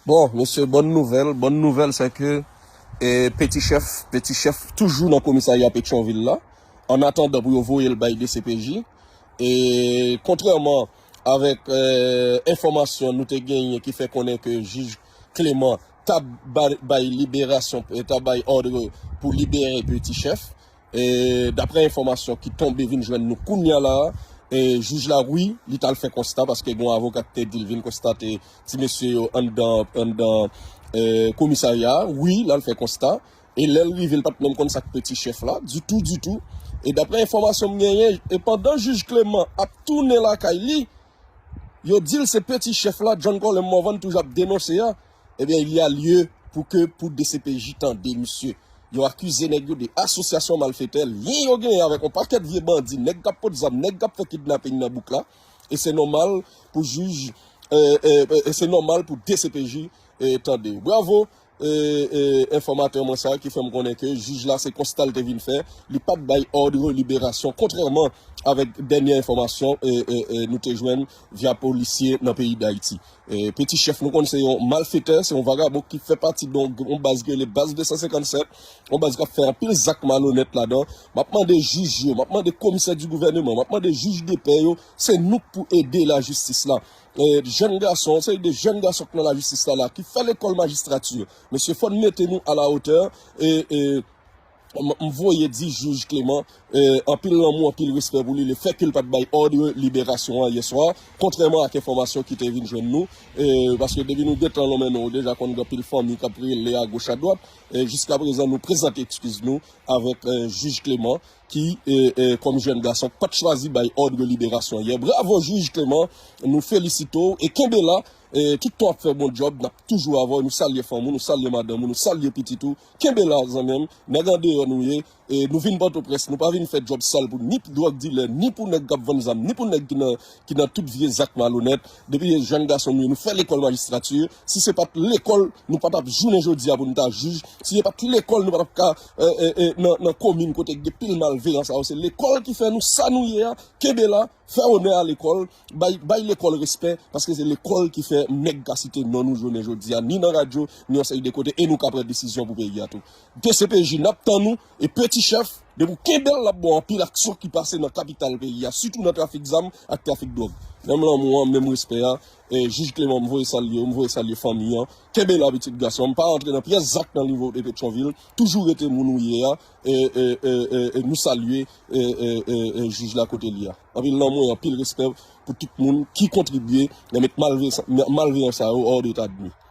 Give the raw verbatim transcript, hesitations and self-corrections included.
Bon, mesye, bòn nouvèl. Bòn nouvèl, se ke e, Peti Chèf, Peti Chèf toujou nan komisarya Petyonvil la, an atandan pou yo voye l bay D C P J. E kontrèman avèk e, enfòmasyon nou te genyen ki fè konnen ke jij Clément t ap ba- bay liberasyon, e, t ap bay òd pou libere Peti Chèf, e, daprè enfòmasyon ki tonbe vin jwenn nou kounye a la, e, jij la, wi, li t al fè konsta, paske gen yon avoka ki te di l vin konstate ti mesye yo anndan, anndan e, komisarya a. Wi, l al fè konsta. E lè l rive, l pa t menm konn sa k Peti Chèf la, ditou, ditou. E daprè enfòmasyon m genyen, e pandan jij Clément ap tounen lakay li, yo di l se Peti Chèf la, John Colem Morvan, toujou ap denonse a. Ebyen, il y a lieu pou ke, pou D C P J tande misye. Yo akize nèg yo de asosyasyon malfetè, lyen yo genyen avèk yon pakèt vye bandi, nèg k ap pot zam, nèg k ap fè kidnaping nan bouk la. E se nòmal pou jij, e, e, e se nòmal pou D C P J e, tande. Bravo, e, e, enfòmatè mwen sa ki fè m konnen ke jij la se konsta l te vin fè, li p ap bay òd liberasyon, kontrèman avèk dènye enfòmasyon e, e, e, nou te jwenn via polisye nan peyi Dayiti. E, Peti Chèf, nou konn se yon malfetè, se yon vagabon ki fè pati de yon, yon baz ki rele Baz de san senkann sèt, yon baz k ap fè anpil zak malonèt ladan. M ap mande jij yo, m ap mande komisè di gouvèneman, m ap mande jij de pè yo, se nou k pou ede lajistis la. E, jèn gason, se de jèn gason k nan lajistis la, la, ki fè lekòl majistrati. Mesye, fò n mete nou a la otè. E, e, m, m voye di jij Clément, e, anpil lanmou, anpil respè pou li, le fè ke l pa t bay òd liberasyon an yè swa, kontrèman ak enfòmasyon ki te vin jwenn nou, e, paske depi nou gentan lonmen nou, deja konn gen anpil fanmi k ap rele agoch adwat, e, jiska prezan nou prezante ekskiz nou avèk, e, jij Clément, ki, e, e, kòm jèn gason, pa t chwazi bay òd liberasyon yè. Bravo, jij Clément, nou felisite w e kenbe la. E, tout tan w ap fè bon djòb, n ap toujou avè w. Nou salye fanm ou, nou salye madanm ou, nou salye pitit ou. Kenbe la, zanmi m. Nèg andeyò nou ye. E, nou vin Pòtoprens, nou pa vin fè djòb sal pou ni dwòg dilè, ni pou nèg k ap vann zam, ni pou nèg ki nan, ki nan tout vye zak malonèt. Depi jèn gason nou ye, nou fè lekòl majistrati. Si se pa t lekòl, nou pa t ap jounen jodi a pou nou ta jij. Si se pa t lekòl, nou pa t ap ka, e, e, e, nan, nan komin kote gen pil malveyan sa yo. Se lekòl ki fè nou sa nou ye a. Kenbe la, fè onè a lekòl, bay, bay lekòl respè, paske se lekòl ki fè nèg ka site non nou jounen jodi a, ni nan radyo, ni yon seri de kote, e nou ka pran desizyon pou peyi a tou. D C P J, n ap tann ou, e Peti Chèf, depi w kenbe l, l ap ba w anpil aksyon ki pase nan kapital peyi a, sitou nan trafik zam ak trafik dwòg. Menm lanmou an, menm respè a, e jij Clément, m voye salye w, m voye salye fanmi an. Kenbe la, pitit gason, m pa rantre nan pyès zak nan nivo de Petyonvil, toujou rete moun ou ye a, e, e, e, e, e nou salye, e, e, e, e, jij la kote li a. Anpil lanmou e anpil respè pou tout moun ki kontribye nan met malve-, malveyan sa yo hors d'état de nuire.